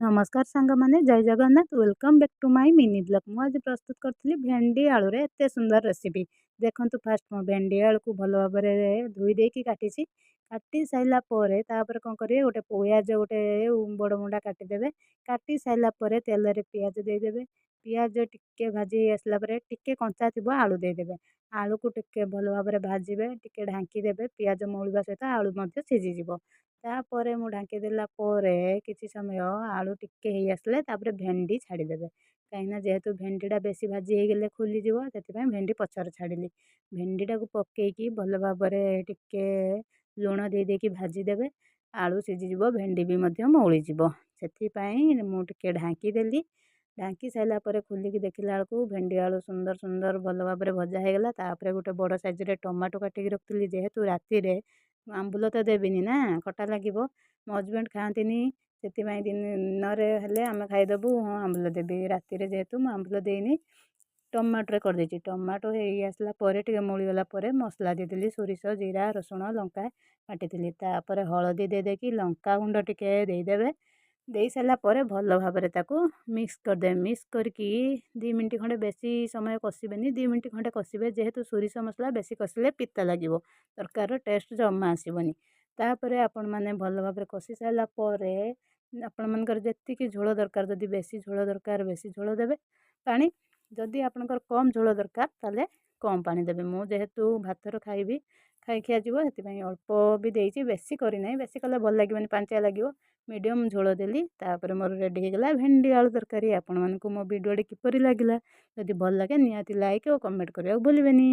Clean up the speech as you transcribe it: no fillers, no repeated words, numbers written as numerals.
ନମସ୍କାର ସାଙ୍ଗମାନେ, ଜୟ Jagannath. Welcome back to my mini vlog. ମୁଁ ଆଜି ପ୍ରସ୍ତୁତ କରିଥିଲି ଭେଣ୍ଡି ଆଳୁରେ ଏତେ ସୁନ୍ଦର ରେସିପି। ଦେଖନ୍ତୁ, ଫାଷ୍ଟ ମୁଁ ଭେଣ୍ଡି ଆଳୁକୁ ଭଲ ଭାବରେ ଧୋଇ ଦେଇକି କାଟିଛି। କାଟି ସାରିଲା ପରେ ତାପରେ କ'ଣ କରିବେ? ଗୋଟେ ପିଆଜ ଗୋଟେ ବଡ଼ ମୁଣ୍ଡା କାଟିଦେବେ। କାଟି ସାରିଲା ପରେ ତେଲରେ ପିଆଜ ଦେଇଦେବେ। ପିଆଜ ଟିକେ ଭାଜି ହେଇ ଆସିଲା ପରେ, ଟିକେ କଞ୍ଚା ଥିବ, ଆଳୁ ଦେଇଦେବେ। ଆଳୁକୁ ଟିକେ ଭଲ ଭାବରେ ଭାଜିବେ, ଟିକେ ଢାଙ୍କି ଦେବେ। ପିଆଜ ମଉଳିବା ସହିତ ଆଳୁ ମଧ୍ୟ ସିଝିଯିବ। ତାପରେ ମୁଁ ଢାଙ୍କି ଦେଲା ପରେ କିଛି ସମୟ ଆଳୁ ଟିକେ ହେଇ ଆସିଲେ ତାପରେ ଭେଣ୍ଡି ଛାଡ଼ିଦେବେ। କାହିଁକିନା ଯେହେତୁ ଭେଣ୍ଡିଟା ବେଶୀ ଭାଜି ହେଇଗଲେ ଖୋଲିଯିବ, ସେଥିପାଇଁ ଭେଣ୍ଡି ପଛରେ ଛାଡ଼ିଲି। ଭେଣ୍ଡିଟାକୁ ପକେଇକି ଭଲ ଭାବରେ ଟିକେ ଲୁଣ ଦେଇ ଦେଇକି ଭାଜିଦେବେ। ଆଳୁ ସିଝିଯିବ, ଭେଣ୍ଡି ବି ମଧ୍ୟ ମଉଳିଯିବ। ସେଥିପାଇଁ ମୁଁ ଟିକେ ଢାଙ୍କି ଦେଲି। ଢାଙ୍କି ସାରିଲା ପରେ ଖୋଲିକି ଦେଖିଲା ବେଳକୁ ଭେଣ୍ଡି ଆଳୁ ସୁନ୍ଦର ସୁନ୍ଦର ଭଲ ଭାବରେ ଭଜା ହେଇଗଲା। ତାପରେ ଗୋଟେ ବଡ଼ ସାଇଜ୍ରେ ଟମାଟୋ କାଟିକି ରଖିଥିଲି। ଯେହେତୁ ରାତିରେ ଆମ୍ବୁଲ ତ ଦେବିନି ନା, ଖଟା ଲାଗିବ, ମୋ ହଜବେଣ୍ଡ ଖାଆନ୍ତିନି। ସେଥିପାଇଁ ଦିନରେ ହେଲେ ଆମେ ଖାଇଦେବୁ, ହଁ ଆମ୍ବୁଲ ଦେବି। ରାତିରେ ଯେହେତୁ ମୁଁ ଆମ୍ବୁଲ ଦେଇନି, ଟମାଟୋରେ କରିଦେଇଛି। ଟମାଟୋ ହେଇ ଆସିଲା ପରେ, ଟିକେ ମଉଳିଗଲା ପରେ ମସଲା ଦେଇଦେଲି। ସୋରିଷ, ଜିରା, ରସୁଣ, ଲଙ୍କା ବାଟିଥିଲି। ତାପରେ ହଳଦୀ ଦେଇଦେଇକି ଲଙ୍କା ଗୁଣ୍ଡ ଟିକେ ଦେଇଦେବେ। ଦେଇ ସାରିଲା ପରେ ଭଲ ଭାବରେ ତାକୁ ମିକ୍ସ କରିଦେବେ। ମିକ୍ସ କରିକି 2 ମିନିଟ୍ ଖଣ୍ଡେ, ବେଶୀ ସମୟ କଷିବେନି, 2 ମିନିଟ୍ ଖଣ୍ଡେ କଷିବେ। ଯେହେତୁ ସୋରିଷ ମସଲା ବେଶୀ କଷିଲେ ପିତା ଲାଗିବ, ତରକାରୀର ଟେଷ୍ଟ ଜମା ଆସିବନି। ତାପରେ ଆପଣମାନେ ଭଲ ଭାବରେ କଷି ସାରିଲା ପରେ ଆପଣମାନଙ୍କର ଯେତିକି ଝୋଳ ଦରକାର, ଯଦି ବେଶୀ ଝୋଳ ଦରକାର ବେଶୀ ଝୋଳ ଦେବେ ପାଣି, ଯଦି ଆପଣଙ୍କର କମ୍ ଝୋଳ ଦରକାର ତାହେଲେ କମ୍ ପାଣି ଦେବେ। ମୁଁ ଯେହେତୁ ଭାତର ଖାଇବି, ଖାଇ ଖିଆଯିବ, ସେଥିପାଇଁ ଅଳ୍ପ ବି ଦେଇଛି, ବେଶୀ କରିନାହିଁ। ବେଶୀ କଲେ ଭଲ ଲାଗିବନି, ପାଣିଚିଆ ଲାଗିବ। ମିଡ଼ିୟମ୍ ଝୋଳ ଦେଲି। ତାପରେ ମୋର ରେଡ଼ି ହେଇଗଲା ଭେଣ୍ଡି ଆଳୁ ତରକାରୀ। ଆପଣମାନଙ୍କୁ ମୋ ଭିଡ଼ିଓଟି କିପରି ଲାଗିଲା? ଯଦି ଭଲ ଲାଗେ, ନିହାତି ଲାଇକ୍ ଓ କମେଣ୍ଟ କରିବାକୁ ଭୁଲିବେନି।